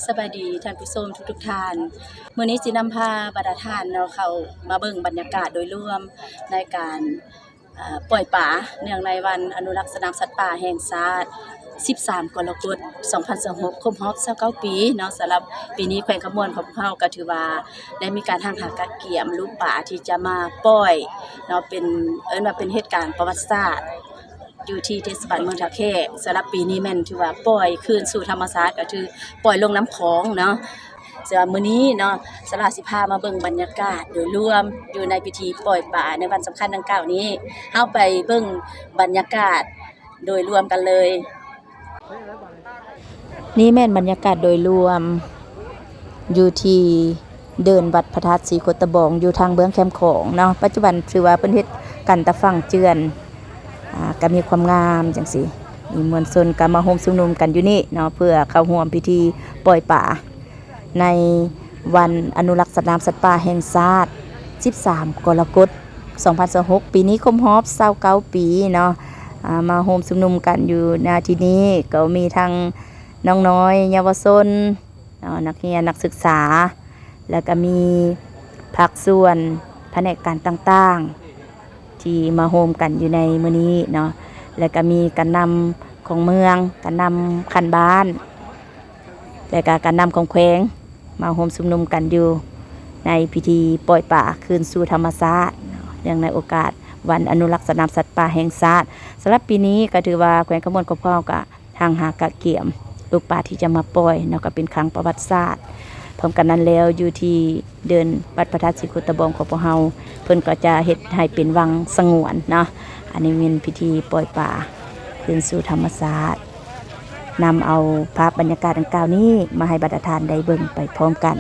ສະບາຍດີທ່ານຜູ້ຊົມທຸກໆທ່ານ. ມື້ນີ້ຊິນຳພາບັນດາທ່ານເນາະ ເຂົ້າມາເບິ່ງບັນຍາກາດໂດຍລວມໃນການ ເອີ່ ປ່ອຍປາ ເນື່ອງໃນວັນອະນຸລັກສະໜາມສັດປ່າແຫ່ງຊາດ ສິບສາມ ກໍລະກົດ ສອງພັນຊາວຫົກ ຄົບຮອບ ຊາວເກົ້າ ປີເນາະ. ສຳລັບປີນີ້ແຂວງຄຳມ່ວນຂອງພວກເຮົາກໍຖືວ່າໄດ້ມີການຮັ່ງຫາກະກຽມລູກປາທີ່ຈະມາປ່ອຍເນາະ ເປັນ ເອີ້ນວ່າເປັນເຫດການປະຫວັດສາດ ຢູ່ທີ່ເທດສະບານເມືອງທ່າແຂກ. ສຳລັບປີນີ້ແມ່ນຖືວ່າປ່ອຍຄືນສູ່ທຳມະຊາດ ກໍຄືປ່ອຍລົງນ້ຳຂອງເນາະ. ສຳລັບມື້ນີ້ເນາະ ສາວຫຼ້າຊິພາມາເບິ່ງບັນຍາກາດໂດຍລວມຢູ່ໃນພິທີປ່ອຍປາໃນວັນສຳຄັນດັ່ງກ່າວນີ້. ເຮົາໄປເບິ່ງບັນຍາກາດໂດຍລວມກັນເລີຍ. ນີ້ແມ່ນບັນຍາກາດໂດຍລວມຢູ່ທີ່ເດີ່ນວັດພະທາດສີໂຄດຕະບອງ ຢູ່ທາງເບື້ອງແຄມຂອງເນາະ. ປັດຈຸບັນຖືວ່າເພິ່ນເຮັດກັນຕາຝັ່ງເຈື່ອນ ອ່າ ກໍມີຄວາມງາມຈັ່ງຊີ້. ມີມວນຊົນກໍມາໂຮມຊຸມນຸມກັນຢູ່ນີ້ເນາະ ເພື່ອເຂົ້າຮ່ວມພິທີປ່ອຍປາ ໃນວັນອະນຸລັກສະໜາມສັດປ່າແຫ່ງຊາດ ສິບສາມ ກໍລະກົດ ສອງພັນຊາວຫົກ ປີນີ້ຄົບຮອບ ຊາວເກົ້າ ປີເນາະ. ອ່າ ມາໂຮມຊຸມນຸມກັນຢູ່ ນະ ທີ່ນີ້ ກໍມີທັງນ້ອງນ້ອຍເຍົາວະຊົນເນາະ ນັກຮຽນ ນັກສຶກສາ ແລ້ວກໍມີພາກສ່ວນພະແນກການຕ່າງໆ ທີ່ມາໂຮມກັນຢູ່ໃນມື້ນີ້ເນາະ ແລະກະມີການນຳຂອງເມືອງ, ການນຳຂັ້ນບ້ານ ແລະກະການນຳຂອງແຂວງ ມາໂຮມຊຸມນຸມກັນຢູ່ໃນພິທີປ່ອຍປາຄືນສູ່ທຳມະຊາດ ເນື່ອງໃນໂອກາດວັນອະນຸລັກສະໜາມສັດປ່າແຫ່ງຊາດ. ສຳລັບປີນີ້ກະຖືວ່າແຂວງຄຳມ່ວນຂອງພວກເຮົາກະ ຮັ່ງຫາກະກຽມລູກປາທີ່ຈະມາປ່ອຍເນາະ ກໍເປັນຄັ້ງປະຫວັດສາດ. ພ້ອມກັນນັ້ນແລ້ວ ຢູ່ທີ່ເດີ່ນວັດພະທາດສີໂຄດຕະບອງຂອງພວກເຮົາ ເພິ່ນກໍຈະເຮັດໃຫ້ເປັນວັງສະຫງວນເນາະ. ອັນນີ້ແມ່ນພິທີປ່ອຍປາຄືນສູ່ທຳມະຊາດ. ນຳເອົາພາບບັນຍາກາດດັ່ງກ່າວນີ້ມາໃຫ້ບັນດາທ່ານໄດ້ເບິ່ງໄປພ້ອມກັນ.